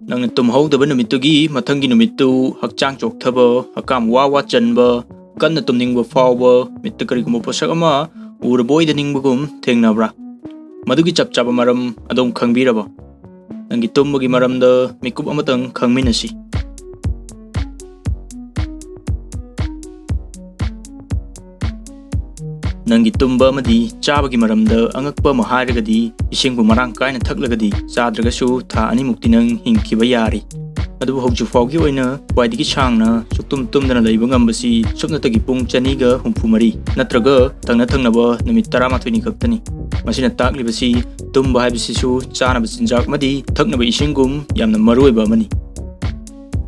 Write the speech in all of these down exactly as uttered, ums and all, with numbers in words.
ꯅꯪꯅ ꯇꯨꯝꯍꯧꯗꯕ ꯅꯨꯃꯤꯠꯇꯨꯒꯤ ꯃꯊꯪꯒꯤ ꯅꯨꯃꯤꯠꯇꯨ ꯍꯛꯆꯥꯡ ꯆꯣꯛꯊꯕ, ꯍꯛꯀꯥꯝ ꯋꯥ ꯋꯥ ꯆꯟꯕ, ꯀꯟꯅ ꯇꯨꯝꯅꯤꯡꯕ ꯐꯥꯎꯕ, ꯃꯤꯠꯇ ꯀꯔꯤꯒꯨꯝꯕ ꯄꯣꯠꯁꯛ ꯑꯃ ꯎꯔꯕꯣꯏꯗ ꯅꯤꯡꯕꯒꯨꯝ ꯊꯦꯡꯅꯕ꯭ꯔꯥ? ꯃꯗꯨꯒꯤ ꯆꯞ ꯆꯥꯕ ꯃꯔꯝ ꯑꯗꯣꯝ ꯈꯪꯕꯤꯔꯕ? ꯅꯪꯒꯤ ꯇꯨꯝꯕꯒꯤ ꯃꯔꯝꯗ ꯃꯤꯀꯨꯞ ꯑꯃꯇꯪ ꯈꯪꯃꯤꯟꯅꯁꯤ꯫ ꯅꯪꯒꯤ ꯇꯨꯝꯕ ꯑꯃꯗꯤ ꯆꯥꯕꯒꯤ ꯃꯔꯝꯗ ꯑꯉꯛꯄ ꯑꯃ ꯍꯥꯏꯔꯒꯗꯤ, ꯏꯁꯤꯡꯕꯨ ꯃꯔꯥꯡ ꯀꯥꯏꯅ ꯊꯛꯂꯒꯗꯤ, ꯆꯥꯗ꯭ꯔꯒꯁꯨ ꯊꯥ ꯑꯅꯤꯃꯨꯛꯇꯤ ꯅꯪ ꯍꯤꯡꯈꯤꯕ ꯌꯥꯔꯤ꯫ ꯑꯗꯨꯕꯨ ꯍꯧꯖꯤꯛ ꯐꯥꯎꯒꯤ ꯑꯣꯏꯅ ꯈ꯭ꯋꯥꯏꯗꯒꯤ ꯁꯥꯡꯅ ꯁꯨꯛꯇꯨꯝ ꯇꯨꯝꯗꯅ ꯂꯩꯕ ꯉꯝꯕꯁꯤ ꯁꯨꯞꯅꯇꯒꯤ ꯄꯨꯡ ꯆꯅꯤꯒ ꯍꯨꯝꯐꯨ ꯃꯔꯤ ꯅꯠꯇ꯭ꯔꯒ ꯊꯪꯅ ꯊꯪꯅꯕ ꯅꯨꯃꯤꯠ ꯇꯔꯥꯃꯥꯊꯣꯏꯅꯤ ꯈꯛꯇꯅꯤ꯫ ꯃꯁꯤꯅ ꯇꯥꯛꯂꯤꯕꯁꯤ ꯇꯨꯝꯕ ꯍꯥꯏꯕꯁꯤꯁꯨ ꯆꯥꯅꯕ ꯆꯤꯟꯖꯥꯛ ꯑꯃꯗꯤ ꯊꯛꯅꯕ ꯏꯁꯤꯡꯒꯨꯝ ꯌꯥꯝꯅ ꯃꯔꯨꯑꯣꯏꯕ ꯑꯃꯅꯤ꯫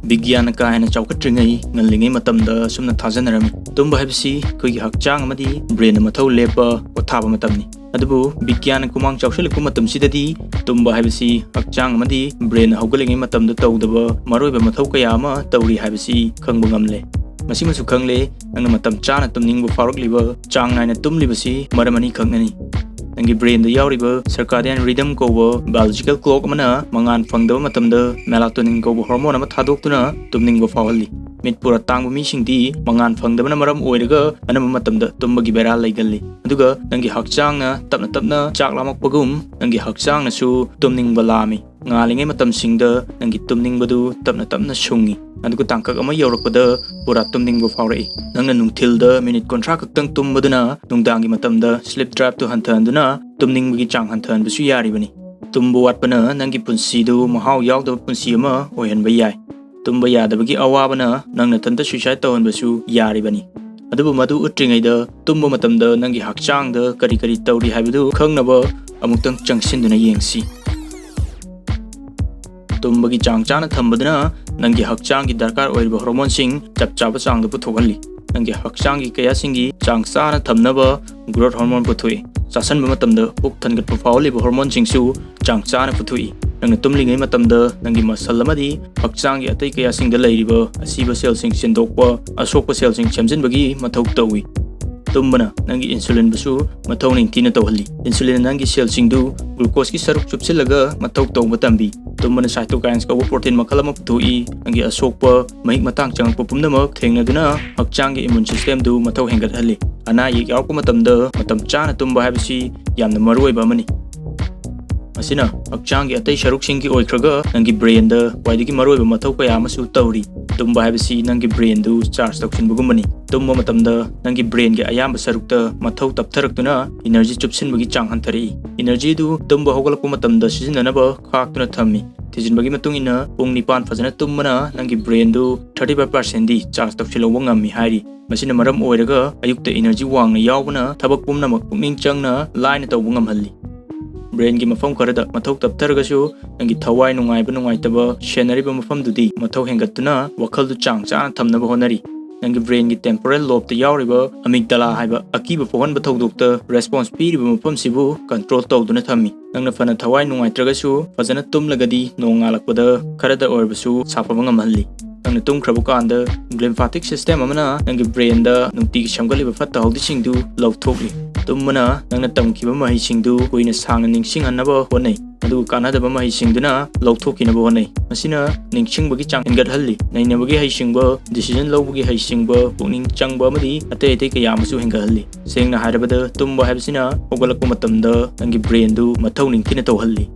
ꯕꯤꯒ꯭ꯌꯥꯟꯅ ꯀꯥ ꯍꯦꯟꯅ ꯆꯥꯎꯈꯠꯇ꯭ꯔꯤꯉꯩ ꯉꯜꯂꯤꯉꯩ ꯃꯇꯝꯗ ꯑꯁꯨꯝꯅ ꯊꯥꯖꯅꯔꯝꯃꯤ, ꯇꯨꯝꯕ ꯍꯥꯏꯕꯁꯤ ꯑꯩꯈꯣꯏꯒꯤ ꯍꯛꯆꯥꯡ ꯑꯃꯗꯤ ꯕ꯭ꯔꯦꯟꯅ ꯃꯊꯧ ꯂꯦꯞꯄ ꯄꯣꯊꯥꯕ ꯃꯇꯝꯅꯤ꯫ ꯑꯗꯨꯕꯨ ꯕꯤꯒ꯭ꯌꯥꯟꯅ ꯈꯨꯃꯥꯡ ꯆꯥꯎꯁꯤꯜꯂꯛꯄ ꯃꯇꯝꯁꯤꯗꯗꯤ ꯇꯨꯝꯕ ꯍꯥꯏꯕꯁꯤ ꯍꯛꯆꯥꯡ ꯑꯃꯗꯤ ꯕ꯭ꯔꯦꯟꯅ ꯍꯧꯒꯠꯂꯤꯉꯩ ꯃꯇꯝꯗ ꯇꯧꯗꯕ ꯃꯔꯨꯑꯣꯏꯕ ꯃꯊꯧ ꯀꯌꯥ ꯑꯃ ꯇꯧꯔꯤ ꯍꯥꯏꯕꯁꯤ ꯈꯪꯕ ꯉꯝꯂꯦ꯫ ꯃꯁꯤꯃꯁꯨ ꯈꯪꯂꯦ, ꯅꯪꯅ ꯃꯇꯝ ꯆꯥꯅ ꯇꯨꯝꯅꯤꯡꯕ ꯐꯥꯎꯔꯛꯂꯤꯕ, ꯆꯥꯡ ꯅꯥꯏꯅ ꯇꯨꯝꯂꯤꯕꯁꯤ ꯃꯔꯝ ꯑꯅꯤꯈꯛꯅꯅꯤ꯫ ꯅꯪꯒꯤ ꯕ꯭ꯔꯦꯟꯗ ꯌꯥꯎꯔꯤꯕ circadian rhythm ꯀꯧꯕ biological clock ꯑꯃꯅ ꯃꯉꯥꯜ ꯐꯪꯗꯕ ꯃꯇꯝꯗ melatonin ꯀꯧꯕ hormone ꯑꯃ ꯊꯥꯗꯣꯛꯇꯨꯅ ꯇꯨꯝꯅꯤꯡꯕ ꯐꯥꯎꯍꯜꯂꯤ꯫ ꯃꯤꯠ ꯄꯨꯔꯥ ꯇꯥꯡꯕ ꯃꯤꯁꯤꯡꯗꯤ ꯃꯉꯥꯜ ꯐꯪꯗꯕꯅ ꯃꯔꯝ ꯑꯣꯏꯔꯒ ꯑꯅꯝꯕ ꯃꯇꯝꯗ ꯇꯨꯝꯕꯒꯤ ꯕꯦꯔꯥ ꯂꯩꯒꯜꯂꯤ꯫ ꯑꯗꯨꯒ ꯅꯪꯒꯤ ꯍꯛꯆꯥꯡꯅ ꯇꯞꯅ ꯇꯞꯅ ꯆꯥꯛ ꯂꯥꯝꯃꯛꯄꯒꯨꯝ ꯅꯪꯒꯤ ꯍꯛꯆꯥꯡꯅꯁꯨ ꯇꯨꯝꯅꯤꯡꯕ ꯂꯥꯝꯃꯤ꯫ ꯉꯥꯜꯂꯤꯉꯩ ꯃꯇꯝꯁꯤꯡꯗ ꯅꯪꯒꯤ ꯇꯨꯝꯅꯤꯡꯕꯗꯨ ꯇꯞꯅ ꯇꯞꯅ ꯁꯨꯡꯏ꯫ ꯑꯗꯨꯒ ꯇꯥꯡꯀꯛ ꯑꯃ ꯌꯧꯔꯛꯄꯗ ꯄꯨꯔꯥ ꯇꯨꯝꯅꯤꯡꯕ ꯐꯥꯎꯔꯛꯏ꯫ ꯅꯪꯅ ꯅꯨꯡꯊꯤꯜꯗ ꯃꯤꯅꯤꯠ ꯀꯨꯟꯊ꯭ꯔꯥ ꯈꯛꯇꯪ ꯇꯨꯝꯕꯗꯨꯅ ꯅꯨꯡꯗꯥꯡꯒꯤ ꯃꯇꯝꯗ sleep drive ꯇꯨ ꯍꯟꯊꯍꯟꯗꯨꯅ ꯇꯨꯝꯅꯤꯡꯕꯒꯤ ꯆꯥꯡ ꯍꯟꯊꯍꯟꯕꯁꯨ ꯌꯥꯔꯤꯕꯅꯤ꯫ ꯇꯨꯝꯕ ꯋꯥꯠꯄꯅ ꯅꯪꯒꯤ ꯄꯨꯟꯁꯤꯗꯨ ꯃꯍꯥꯎ ꯌꯥꯎꯗꯕ ꯄꯨꯟꯁꯤ ꯑꯃ ꯑꯣꯏꯍꯟꯕ ꯌꯥꯏ꯫ ꯇꯨꯝꯕ ꯌꯥꯗꯕꯒꯤ ꯑꯋꯥꯕꯅ ꯅꯪ ꯅꯊꯟꯇ suicide ꯇꯧꯍꯟꯕꯁꯨ ꯌꯥꯔꯤꯕꯅꯤ꯫ ꯑꯗꯨꯕꯨ ꯃꯗꯨ ꯎꯠꯇ꯭ꯔꯤꯉꯩꯗ ꯇꯨꯝꯕ ꯃꯇꯝꯗ ꯅꯪꯒꯤ ꯍꯛꯆꯥꯡꯗ ꯀꯔꯤ ꯀꯔꯤ ꯇꯧꯔꯤ ꯍꯥꯏꯕꯗꯨ ꯈꯪꯅꯕ ꯑꯃꯨꯛꯇꯪ ꯆꯪꯁꯤꯟꯗꯨꯅ ꯌꯦꯡꯁꯤ꯫ ꯇꯨꯝꯕꯒꯤ ꯆꯥꯡ ꯆꯥꯅ ꯊꯝꯕꯗꯨꯅ ꯅꯪꯒꯤ ꯍꯛꯆꯥꯡꯒꯤ ꯗꯔꯀꯥꯔ ꯑꯣꯏꯔꯤꯕ hormone ꯁꯤꯡ ꯆꯞ ꯆꯥꯕ ꯆꯥꯡꯗ ꯄꯨꯊꯣꯛꯍꯜꯂꯤ꯫ ꯅꯪꯒꯤ ꯍꯛꯆꯥꯡꯒꯤ ꯀꯌꯥꯁꯤꯡꯒꯤ ꯆꯥꯡ ꯆꯥꯅ ꯊꯝꯅꯕ growth hormone ꯄꯨꯊꯣꯛꯏ꯫ ꯆꯥꯁꯟꯕ ꯃꯇꯝꯗ ꯄꯨꯛ ꯊꯟꯒꯠꯄ ꯐꯥꯎꯍꯜꯂꯤꯕ hormone ꯁꯤꯡꯁꯨ ꯆꯥꯡ ꯆꯥꯅ ꯄꯨꯊꯣꯛꯏ꯫ ꯅꯪꯅ ꯇꯨꯝꯂꯤꯉꯩ ꯃꯇꯝꯗ ꯅꯪꯒꯤ muscle ꯑꯃꯗꯤ ꯍꯛꯆꯥꯡꯒꯤ ꯑꯇꯩ ꯀꯌꯥꯁꯤꯡꯗ ꯂꯩꯔꯤꯕ ꯑꯁꯤꯕ cell ꯁꯤꯡ ꯁꯦꯡꯗꯣꯛꯄ, ꯑꯁꯣꯛꯄ cell ꯁꯤꯡ ꯁꯦꯝꯖꯤꯟꯕꯒꯤ ꯃꯊꯧ ꯇꯧꯏ꯫ ꯇꯨꯝꯕꯅ ꯅꯪꯒꯤ insulinꯕꯨꯁꯨ ꯃꯊꯧ ꯅꯤꯡꯊꯤꯅ ꯇꯧꯍꯜꯂꯤ꯫ Insulinꯅ ꯅꯪꯒꯤ cellꯁꯤꯡꯗꯨ glucoseꯀꯤ ꯁꯔꯨꯛ ꯆꯨꯞꯁꯤꯜꯂꯒ ꯃꯊꯧ ꯇꯧꯕ ꯇꯝꯕꯤ꯫ ꯇꯨꯝꯕꯅ cytokines ꯀꯧꯕ protein ꯃꯈꯜ ꯑꯃ ꯄꯨꯊꯣꯛꯏ꯫ ꯅꯪꯒꯤ ꯑꯁꯣꯛꯄ, ꯃꯍꯤꯛ ꯃꯇꯥꯡ ꯆꯪꯂꯛꯄ ꯄꯨꯝꯅꯃꯛ ꯊꯦꯡꯅꯗꯨꯅ ꯍꯛꯆꯥꯡꯒꯤ immune systemꯗꯨ ꯃꯊꯧ ꯍꯦꯟꯒꯠꯍꯜꯂꯤ꯫ ꯑꯅꯥ ꯑꯌꯦꯛ ꯌꯥꯎꯔꯛꯄ ꯃꯇꯝꯗ ꯃꯇꯝ ꯆꯥꯅ ꯇꯨꯝꯕ ꯍꯥꯏꯕꯁꯤ ꯌꯥꯝꯅ ꯃꯔꯨꯑꯣꯏꯕ ꯑꯃꯅꯤ꯫ ꯃꯁꯤꯅ ꯍꯛꯆꯥꯡꯒꯤ ꯑꯇꯩ ꯁꯔꯨꯛꯁꯤꯡꯒꯤ ꯑꯣꯏꯈ꯭ꯔꯒ ꯅꯪꯒꯤ brainꯗ ꯈ꯭ꯋꯥꯏꯗꯒꯤ ꯃꯔꯨꯑꯣꯏꯕ ꯃꯊꯧ ꯀꯌꯥ ꯑꯃꯁꯨ ꯇꯧꯔꯤ꯫ ꯇꯨꯝꯕ ꯍꯥꯏꯕꯁꯤ ꯅꯪꯒꯤ brainꯗꯨ charge ꯇꯧꯁꯤꯟꯕꯒꯨꯝꯕꯅꯤ꯫ ꯇꯨꯝꯕ ꯃꯇꯝꯗ ꯅꯪꯒꯤ brainꯒꯤ ꯑꯌꯥꯝꯕ ꯁꯔꯨꯛꯇ ꯃꯊꯧ ꯇꯞꯊꯔꯛꯇꯨꯅ energy ꯆꯨꯞꯁꯤꯟꯕꯒꯤ ꯆꯥꯡ ꯍꯟꯊꯔꯛꯏ꯫ Energyꯗꯨ ꯇꯨꯝꯕ ꯍꯧꯒꯠꯂꯛꯄ ꯃꯇꯝꯗ ꯁꯤꯖꯤꯟꯅꯅꯕ ꯈꯥꯛꯇꯨꯅ ꯊꯝꯃꯤ꯫ ꯊꯤꯖꯤꯟꯕꯒꯤ ꯃꯇꯨꯡ ꯏꯟꯅ ꯄꯨꯡ ꯅꯤꯄꯥꯟ ꯐꯖꯅ ꯇꯨꯝꯕꯅ ꯅꯪꯒꯤ brainꯗꯨ thirty five percentꯗꯤ charge ꯇꯧꯁꯤꯜꯍꯧꯕ ꯉꯝꯃꯤ ꯍꯥꯏꯔꯤ꯫ ꯃꯁꯤꯅ ꯃꯔꯝ ꯑꯣꯏꯔꯒ ꯑꯌꯨꯛꯇ energy ꯋꯥꯡꯅ ꯌꯥꯎꯕꯅ ꯊꯕꯛ ꯄꯨꯝꯅꯃꯛ ꯄꯨꯛꯅꯤꯡ ꯆꯪꯅ ꯂꯥꯏꯅ ꯇꯧꯕ ꯉꯝꯍꯜꯂꯤ꯫ Brainꯒꯤ ꯃꯐꯝ ꯈꯔꯗ ꯃꯊꯧ ꯇꯞꯊꯔꯒꯁꯨ ꯅꯪꯒꯤ ꯊꯋꯥꯏ ꯅꯨꯡꯉꯥꯏꯕ ꯅꯨꯡꯉꯥꯏꯇꯕ ꯁꯦꯟꯅꯔꯤꯕ ꯃꯐꯝꯗꯨꯗꯤ ꯃꯊꯧ ꯍꯦꯟꯒꯠꯇꯨꯅ ꯋꯥꯈꯜꯗꯨ ꯆꯥꯡ ꯆꯥꯅ ꯊꯝꯅꯕ ꯍꯣꯠꯅꯔꯤ꯫ ꯅꯪꯒꯤ brainꯒꯤ temporal lobeꯇ ꯌꯥꯎꯔꯤꯕ amygdala ꯍꯥꯏꯕ ꯑꯀꯤꯕ ꯄꯣꯛꯍꯟꯕ ꯊꯧꯗꯣꯛꯇ response ꯄꯤꯔꯤꯕ ꯃꯐꯝꯁꯤꯕꯨ control ꯇꯧꯗꯨꯅ ꯊꯝꯃꯤ꯫ ꯅꯪꯅ ꯐꯅ ꯊꯋꯥꯏ ꯅꯨꯡꯉꯥꯏꯇ꯭ꯔꯒꯁꯨ ꯐꯖꯅ ꯇꯨꯝꯂꯒꯗꯤ ꯅꯣꯡꯉꯥꯜꯂꯛꯄꯗ ꯈꯔꯗ ꯑꯣꯏꯔꯕꯁꯨ ꯁꯥꯐꯕ ꯉꯝꯍꯜꯂꯤ꯫ ꯅꯪꯅ ꯇꯨꯝꯈ꯭ꯔꯕ ꯀꯥꯟꯗ glymphatic system ꯑꯃꯅ ꯅꯪꯒꯤ brainꯗ ꯅꯨꯡꯇꯤꯒꯤ ꯁꯦꯝꯒꯠꯂꯤꯕ ꯐꯠꯇ ꯍꯥꯎꯗꯤꯁꯤꯡꯗꯨ ꯂꯧꯊꯣꯛꯂꯤ꯫ ꯇꯨꯝꯕꯅ ꯅꯪꯅ ꯇꯝꯈꯤꯕ ꯃꯍꯩꯁꯤꯡꯗꯨ ꯀꯨꯏꯅ ꯁꯥꯡꯅ ꯅꯤꯡꯁꯤꯡꯍꯟꯅꯕ ꯍꯣꯠꯅꯩ, ꯑꯗꯨꯒ ꯀꯥꯟꯅꯗꯕ ꯃꯍꯩꯁꯤꯡꯗꯨꯅ ꯂꯧꯊꯣꯛꯈꯤꯅꯕ ꯍꯣꯠꯅꯩ꯫ ꯃꯁꯤꯅ ꯅꯤꯡꯁꯤꯡꯕꯒꯤ ꯆꯥꯡ ꯍꯦꯟꯒꯠꯍꯜꯂꯤ, ꯅꯩꯅꯕꯒꯤ ꯍꯩꯁꯤꯡꯕ, decision ꯂꯧꯕꯒꯤ ꯍꯩꯁꯤꯡꯕ, ꯄꯨꯛꯅꯤꯡ ꯆꯪꯕ ꯑꯃꯗꯤ ꯑꯇꯩ ꯑꯇꯩ ꯀꯌꯥ ꯑꯃꯁꯨ ꯍꯦꯟꯒꯠꯍꯜꯂꯤ꯫ ꯁꯦꯡꯅ ꯍꯥꯏꯔꯕꯗ, ꯇꯨꯝꯕ ꯍꯥꯏꯕꯁꯤꯅ ꯍꯧꯒꯠꯂꯛꯄ ꯃꯇꯝꯗ ꯅꯪꯒꯤ brainꯗꯨ ꯃꯊꯧ ꯅꯤꯡꯊꯤꯅ ꯇꯧꯍꯜꯂꯤ꯫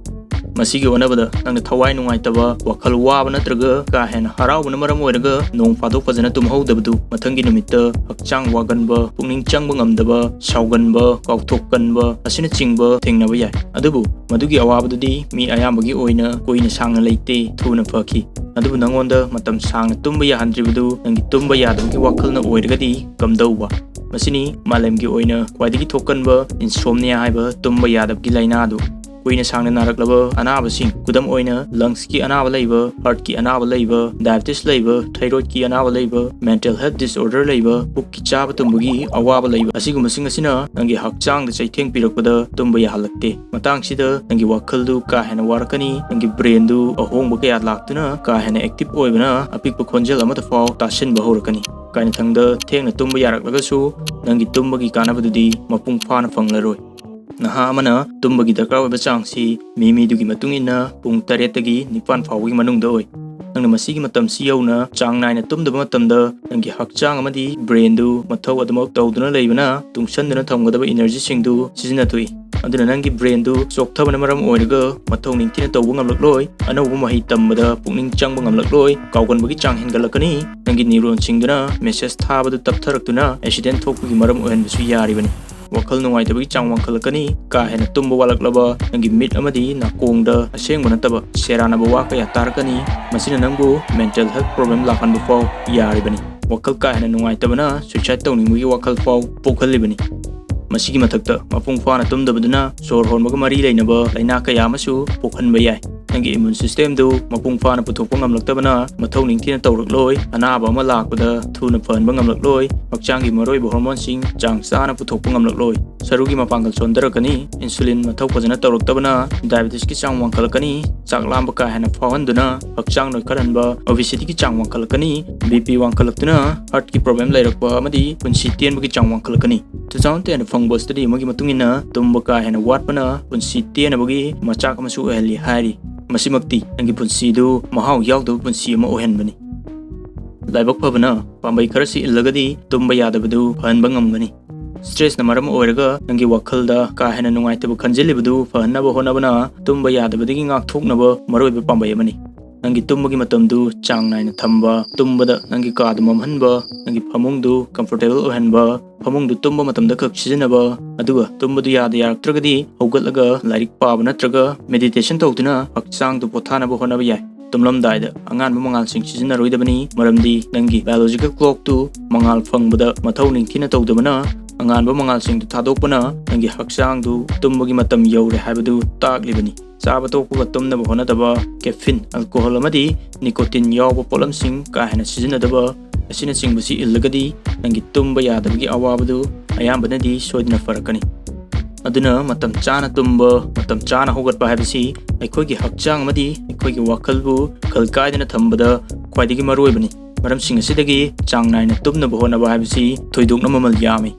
ꯃꯁꯤꯒꯤ ꯑꯣꯟꯅꯕꯗ, ꯅꯪꯅ ꯊꯋꯥꯏ ꯅꯨꯡꯉꯥꯏꯇꯕ, ꯋꯥꯈꯜ ꯋꯥꯕ ꯅꯠꯇ꯭ꯔꯒ ꯀꯥ ꯍꯦꯟꯅ ꯍꯔꯥꯎꯕꯅ ꯃꯔꯝ ꯑꯣꯏꯔꯒ ꯅꯣꯡ ꯐꯥꯗꯣꯛ ꯐꯖꯅ ꯇꯨꯝꯍꯧꯗꯕꯗꯨ ꯃꯊꯪꯒꯤ ꯅꯨꯃꯤꯠꯇ ꯍꯛꯆꯥꯡ ꯋꯥꯒꯟꯕ, ꯄꯨꯛꯅꯤꯡ ꯆꯪꯕ ꯉꯝꯗꯕ, ꯁꯥꯎꯒꯟꯕ, ꯀꯥꯎꯊꯣꯛꯀꯟꯕ ꯑꯁꯤꯅꯆꯤꯡꯕ ꯊꯦꯡꯅꯕ ꯌꯥꯏ꯫ ꯑꯗꯨꯕꯨ ꯃꯗꯨꯒꯤ ꯑꯋꯥꯕꯗꯨꯗꯤ ꯃꯤ ꯑꯌꯥꯝꯕꯒꯤ ꯑꯣꯏꯅ ꯀꯨꯏꯅ ꯁꯥꯡꯅ ꯂꯩꯇꯦ, ꯊꯨꯅ ꯐꯈꯤ꯫ ꯑꯗꯨꯕꯨ ꯅꯉꯣꯟꯗ ꯃꯇꯝ ꯁꯥꯡꯅ ꯇꯨꯝꯕ ꯌꯥꯍꯟꯗ꯭ꯔꯤꯕꯗꯨ ꯅꯪꯒꯤ ꯇꯨꯝꯕ ꯌꯥꯗꯕꯒꯤ ꯋꯥꯈꯜꯅ ꯑꯣꯏꯔꯒꯗꯤ ꯀꯝꯗꯧꯕ? ꯃꯁꯤꯅꯤ ꯃꯥꯂꯦꯝꯒꯤ ꯑꯣꯏꯅ ꯈ꯭ꯋꯥꯏꯗꯒꯤ ꯊꯣꯛꯀꯟꯕ insomnia ꯍꯥꯏꯕ ꯇꯨꯝꯕ ꯌꯥꯗꯕꯒꯤ ꯂꯥꯏꯅꯥ ꯑꯗꯨ꯫ ꯀꯨꯏꯅ ꯁꯥꯡꯅ ꯅꯥꯔꯛꯂꯕ ꯑꯅꯥꯕꯁꯤꯡ, ꯈꯨꯗꯝ ꯑꯣꯏꯅ lungsꯀꯤ ꯑꯅꯥꯕ ꯂꯩꯕ, heartꯀꯤ ꯑꯅꯥꯕ ꯂꯩꯕ, diabetes ꯂꯩꯕ, thyroidꯀꯤ ꯑꯅꯥꯕ ꯂꯩꯕ, mental health disorder ꯂꯩꯕ, ꯄꯨꯛꯀꯤ ꯆꯥꯕ ꯇꯨꯝꯕꯒꯤ ꯑꯋꯥꯕ ꯂꯩꯕ, ꯑꯁꯤꯒꯨꯝꯕꯁꯤꯡ ꯑꯁꯤꯅ ꯅꯪꯒꯤ ꯍꯛꯆꯥꯡꯗ ꯆꯩꯊꯦꯡ ꯄꯤꯔꯛꯄꯗ ꯇꯨꯝꯕ ꯌꯥꯍꯜꯂꯛꯇꯦ꯫ ꯃꯇꯥꯡꯁꯤꯗ ꯅꯪꯒꯤ ꯋꯥꯈꯜꯗꯨ ꯀꯥ ꯍꯦꯟꯅ ꯋꯥꯔꯛꯀꯅꯤ, ꯅꯪꯒꯤ brainꯗꯨ ꯑꯍꯣꯡꯕ ꯀꯌꯥ ꯂꯥꯛꯇꯨꯅ ꯀꯥ ꯍꯦꯟꯅ active ꯑꯣꯏꯕꯅ ꯑꯄꯤꯛꯄ ꯈꯣꯟꯖꯦꯜ ꯑꯃꯗ ꯐꯥꯎ ꯇꯥꯁꯤꯟꯕ ꯍꯧꯔꯛꯀꯅꯤ꯫ ꯀꯥꯏꯅꯊꯪꯗ ꯊꯦꯡꯅ ꯇꯨꯝꯕ ꯌꯥꯔꯛꯂꯒꯁꯨ, ꯅꯪꯒꯤ ꯇꯨꯝꯕꯒꯤ ꯀꯥꯟꯅꯕꯗꯨꯗꯤ ꯃꯄꯨꯡ ꯐꯥꯅ ꯐꯪꯂꯔꯣꯏ꯫ ꯅꯍꯥ ꯑꯃꯅ ꯇꯨꯝꯕꯒꯤ ꯗꯔꯀꯥꯔ ꯑꯣꯏꯕ ꯆꯥꯡꯁꯤ ꯃꯤ ꯃꯤꯗꯨꯒꯤ ꯃꯇꯨꯡ ꯏꯟꯅ ꯄꯨꯡ ꯇꯔꯦꯠꯇꯒꯤ ꯅꯤꯄꯥꯟ ꯐꯥꯎꯕꯒꯤ ꯃꯅꯨꯡꯗ ꯑꯣꯏ꯫ ꯅꯪꯅ ꯃꯁꯤꯒꯤ ꯃꯇꯝꯁꯤ ꯌꯧꯅ ꯆꯥꯡ ꯅꯥꯏꯅ ꯇꯨꯝꯗꯕ ꯃꯇꯝꯗ, ꯅꯪꯒꯤ ꯍꯛꯆꯥꯡ ꯑꯃꯗꯤ ꯕ꯭ꯔꯦꯟꯗꯨ ꯃꯊꯧ ꯑꯗꯨꯃꯛ ꯇꯧꯗꯨꯅ ꯂꯩꯕꯅ, ꯇꯨꯡꯁꯟꯗꯨꯅ ꯊꯝꯒꯗꯕ ꯏꯅꯔꯖꯤꯁꯤꯡꯗꯨ ꯁꯤꯖꯤꯟꯅꯊꯣꯛꯏ꯫ ꯑꯗꯨꯅ ꯅꯪꯒꯤ ꯕ꯭ꯔꯦꯟꯗꯨ ꯆꯣꯛꯊꯕꯅ ꯃꯔꯝ ꯑꯣꯏꯔꯒ ꯃꯊꯧ ꯅꯤꯡꯊꯤꯅ ꯇꯧꯕ ꯉꯝꯂꯛꯂꯣꯏ, ꯑꯅꯧꯕ ꯃꯍꯩ ꯇꯝꯕꯗ ꯄꯨꯛꯅꯤꯡ ꯆꯪꯕ ꯉꯝꯂꯛꯂꯣꯏ, ꯀꯥꯎꯒꯟꯕꯒꯤ ꯆꯥꯡ ꯍꯦꯟꯒꯠꯂꯛꯀꯅꯤ, ꯅꯪꯒꯤ ꯅ꯭ꯌꯨꯔꯣꯟꯁꯤꯡꯗꯨꯅ ꯃꯦꯁꯦꯖ ꯊꯥꯕꯗꯨ ꯇꯞꯊꯔꯛꯇꯨꯅ ꯑꯦꯛꯁꯤꯗꯦꯟ ꯊꯣꯛꯄꯒꯤ ꯃꯔꯝ ꯑꯣꯏꯍꯟꯕꯁꯨ ꯌꯥꯔꯤꯕꯅꯤ꯫ ꯋꯥꯈꯜ ꯅꯨꯡꯉꯥꯏꯇꯕꯒꯤ ꯆꯥꯡ ꯋꯥꯡꯈꯠꯂꯛꯀꯅꯤ꯫ ꯀꯥ ꯍꯦꯟꯅ ꯇꯨꯝꯕ ꯋꯥꯠꯂꯛꯂꯕ ꯅꯪꯒꯤ ꯃꯤꯠ ꯑꯃꯗꯤ ꯅꯥꯀꯣꯡꯗ ꯑꯁꯦꯡꯕ ꯅꯠꯇꯕ ꯁꯦꯔꯥꯟꯅꯕ ꯋꯥ ꯀꯌꯥ ꯇꯥꯔꯛꯀꯅꯤ꯫ ꯃꯁꯤꯅ ꯅꯪꯕꯨ ꯃꯦꯟꯇꯦꯜ ꯍꯦꯜꯊ ꯄ꯭ꯔꯣꯕ꯭ꯂꯦꯝ ꯂꯥꯛꯍꯟꯕ ꯐꯥꯎ ꯌꯥꯔꯤꯕꯅꯤ꯫ ꯋꯥꯈꯜ ꯀꯥ ꯍꯦꯟꯅ ꯅꯨꯡꯉꯥꯏꯇꯕꯅ ꯁꯨꯏꯁꯥꯏꯗ ꯇꯧꯅꯤꯡꯕꯒꯤ ꯋꯥꯈꯜ ꯐꯥꯎ ꯄꯣꯛꯍꯜꯂꯤꯕꯅꯤ꯫ ꯃꯁꯤꯒꯤ ꯃꯊꯛꯇ, ꯃꯄꯨꯡ ꯐꯥꯅ ꯇꯨꯝꯗꯕꯗꯨꯅ ꯁꯣꯔ ꯍꯣꯟꯕꯒ ꯃꯔꯤ ꯂꯩꯅꯕ ꯂꯥꯏꯅꯥ ꯀꯌꯥ ꯑꯃꯁꯨ ꯄꯣꯛꯍꯟꯕ ꯌꯥꯏ꯫ ꯅꯪꯒꯤ ꯏꯃ꯭ꯌꯨꯟ ꯁꯤꯁꯇꯦꯝꯗꯨ ꯃꯄꯨꯡ ꯐꯥꯅ ꯄꯨꯊꯣꯛꯄ ꯉꯝꯂꯛꯇꯕꯅ ꯃꯊꯧ ꯅꯤꯡꯊꯤꯅ ꯇꯧꯔꯛꯂꯣꯏ꯫ ꯑꯅꯥꯕ ꯑꯃ ꯂꯥꯛꯄꯗ ꯊꯨꯅ ꯐꯍꯟꯕ ꯉꯝꯂꯛꯂꯣꯏ꯫ ꯍꯛꯆꯥꯡꯒꯤ ꯃꯔꯨꯑꯣꯏꯕ ꯍꯣꯔꯃꯣꯟꯁꯤꯡ ꯆꯥꯡ ꯆꯥꯅ ꯄꯨꯊꯣꯛꯄ ꯉꯝꯂꯛꯂꯣꯏ꯫ ꯁꯔꯨꯒꯤ ꯃꯄꯥꯡꯒꯜ ꯁꯣꯟꯊꯔꯛꯀꯅꯤ꯫ ꯏꯟꯁꯨꯂꯤꯟ ꯃꯊꯧ ꯐꯖꯅ ꯇꯧꯔꯛꯇꯕꯅ ꯗꯥꯏꯕꯦꯇꯤꯁꯀꯤ ꯆꯥꯡ ꯋꯥꯡꯈꯠꯂꯛꯀꯅꯤ꯫ ꯆꯥꯛ ꯂꯥꯝꯕ ꯀꯥ ꯍꯦꯟꯅ ꯐꯥꯎꯍꯟꯗꯨꯅ ꯍꯛꯆꯥꯡ ꯅꯣꯏꯈꯠꯍꯟꯕ, ꯑꯣꯕꯤꯁꯤꯇꯤꯒꯤ ꯆꯥꯡ ꯋꯥꯡꯈꯠꯂꯛꯀꯅꯤ꯫ ꯕꯤ ꯄꯤ ꯋꯥꯡꯈꯠꯂꯛꯇꯨꯅ ꯍꯥꯔꯠꯀꯤ ꯄ꯭ꯔꯣꯕ꯭ꯂꯦꯝ ꯂꯩꯔꯛꯄ ꯑꯃꯗꯤ ꯄꯨꯟꯁꯤ ꯇꯦꯟꯕꯒꯤ ꯆꯥꯡ ꯋꯥꯡꯈꯠꯂꯛꯀꯅꯤ꯫ Two thousand ten ꯐꯪꯕ ꯁ꯭ꯇꯗꯤ ꯑꯃꯒꯤ ꯃꯇꯨꯡ ꯏꯟꯅ, ꯇꯨꯝꯕ ꯀꯥ ꯍꯦꯟꯅ ꯋꯥꯠꯄꯅ ꯄꯨꯟꯁꯤ ꯇꯦꯟꯅꯕꯒꯤ ꯃꯆꯥꯛ ꯑꯃꯁꯨ ꯑꯣꯏꯍꯜꯂꯤ ꯍꯥꯏꯔꯤ꯫ ꯃꯁꯤꯃꯛꯇꯤ ꯅꯪꯒꯤ ꯄꯨꯟꯁꯤꯗꯨ ꯃꯍꯥꯎ ꯌꯥꯎꯗꯕ ꯄꯨꯟꯁꯤ ꯑꯃ ꯑꯣꯏꯍꯟꯕꯅꯤ꯫ ꯂꯥꯏꯕꯛ ꯐꯕꯅ, ꯄꯥꯝꯕꯩ ꯈꯔꯁꯤ ꯏꯜꯂꯒꯗꯤ ꯇꯨꯝꯕ ꯌꯥꯗꯕꯗꯨ ꯐꯍꯟꯕ ꯉꯝꯒꯅꯤ꯫ ꯁ꯭ꯇ꯭ꯔꯦꯁꯅ ꯃꯔꯝ ꯑꯣꯏꯔꯒ ꯅꯪꯒꯤ ꯋꯥꯈꯜꯗ ꯀꯥ ꯍꯦꯟꯅ ꯅꯨꯡꯉꯥꯏꯇꯕ ꯈꯟꯖꯤꯜꯂꯤꯕꯗꯨ ꯐꯍꯟꯅꯕ ꯍꯣꯠꯅꯕꯅ ꯇꯨꯝꯕ ꯌꯥꯗꯕꯗꯒꯤ ꯉꯥꯛꯊꯣꯛꯅꯕ ꯃꯔꯨꯑꯣꯏꯕ ꯄꯥꯝꯕꯩ ꯑꯃꯅꯤ꯫ ꯅꯪꯒꯤ ꯇꯨꯝꯕꯒꯤ ꯃꯇꯝꯗꯨ ꯆꯥꯡ ꯅꯥꯏꯅ ꯊꯝꯕ, ꯇꯨꯝꯕꯗ ꯅꯪꯒꯤ ꯀꯥꯗꯨ ꯃꯝꯍꯟꯕ, ꯅꯪꯒꯤ ꯐꯃꯨꯡꯗꯨ ꯀꯝꯐꯣꯔꯇꯦꯕꯜ ꯑꯣꯏꯍꯟꯕ, ꯐꯃꯨꯡꯗꯨ ꯇꯨꯝꯕ ꯃꯇꯝꯗ ꯈꯛ ꯁꯤꯖꯤꯟꯅꯕ, ꯑꯗꯨꯒ ꯇꯨꯝꯕꯗꯨ ꯌꯥꯗ ꯌꯥꯔꯛꯇ꯭ꯔꯒꯗꯤ ꯍꯧꯒꯠꯂꯒ ꯂꯥꯏꯔꯤꯛ ꯄꯥꯕ ꯅꯠꯇ꯭ꯔꯒ ꯃꯦꯗꯤꯇꯦꯁꯟ ꯇꯧꯗꯨꯅ ꯍꯛꯆꯥꯡꯗꯨ ꯄꯣꯊꯥꯅꯕ ꯍꯣꯠꯅꯕ ꯌꯥꯏ꯫ ꯇꯨꯝꯂꯝꯗꯥꯏꯗ ꯑꯉꯥꯟꯕ ꯃꯉꯥꯜꯁꯤꯡ ꯁꯤꯖꯤꯟꯅꯔꯣꯏꯗꯕꯅꯤ, ꯃꯔꯝꯗꯤ ꯅꯪꯒꯤ ꯕꯥꯏꯑꯣꯂꯣꯖꯤꯀꯦꯜ ꯀ꯭ꯂꯣꯛꯇꯨ ꯃꯉꯥꯜ ꯐꯪꯕꯗ ꯃꯊꯧ ꯅꯤꯡꯊꯤꯅ ꯇꯧꯗꯕꯅ, ꯑꯉꯥꯟꯕ ꯃꯉꯥꯜꯁꯤꯡꯗꯨ ꯊꯥꯗꯣꯛꯄꯅ ꯅꯪꯒꯤ ꯍꯛꯆꯥꯡꯗꯨ ꯇꯨꯝꯕꯒꯤ ꯃꯇꯝ ꯌꯧꯔꯦ ꯍꯥꯏꯕꯗꯨ ꯇꯥꯛꯂꯤꯕꯅꯤ꯫ ꯆꯥꯕ ꯇꯣꯛꯄꯒ ꯇꯨꯝꯅꯕ ꯍꯣꯠꯅꯗꯕ, ꯀꯦꯐꯤꯟ, ꯑꯜꯀꯣꯍꯣꯜ ꯑꯃꯗꯤ ꯅꯤꯀꯣꯇꯤꯟ ꯌꯥꯎꯕ ꯄꯣꯠꯂꯝꯁꯤꯡ ꯀꯥ ꯍꯦꯟꯅ ꯁꯤꯖꯤꯟꯅꯗꯕ ꯑꯁꯤꯅꯆꯤꯡꯕꯁꯤ ꯏꯜꯂꯒꯗꯤ ꯅꯪꯒꯤ ꯇꯨꯝꯕ ꯌꯥꯗꯕꯒꯤ ꯑꯋꯥꯕꯗꯨ ꯑꯌꯥꯝꯕꯅꯗꯤ ꯁꯣꯏꯗꯅ ꯐꯔꯛꯀꯅꯤ꯫ ꯑꯗꯨꯅ ꯃꯇꯝ ꯆꯥꯅ ꯇꯨꯝꯕ, ꯃꯇꯝ ꯆꯥꯅ ꯍꯧꯒꯠꯄ ꯍꯥꯏꯕꯁꯤ ꯑꯩꯈꯣꯏꯒꯤ ꯍꯛꯆꯥꯡ ꯑꯃꯗꯤ ꯑꯩꯈꯣꯏꯒꯤ ꯋꯥꯈꯜꯕꯨ ꯈꯜ ꯀꯥꯏꯗꯅ ꯊꯝꯕꯗ ꯈ꯭ꯋꯥꯏꯗꯒꯤ ꯃꯔꯨꯑꯣꯏꯕꯅꯤ꯫ ꯃꯔꯝꯁꯤꯡ ꯑꯁꯤꯗꯒꯤ ꯆꯥꯡ ꯅꯥꯏꯅ ꯇꯨꯝꯅꯕ ꯍꯣꯠꯅꯕ ꯍꯥꯏꯕꯁꯤ ꯊꯣꯏꯗꯣꯛꯅ ꯃꯃꯜ ꯌꯥꯝꯃꯤ꯫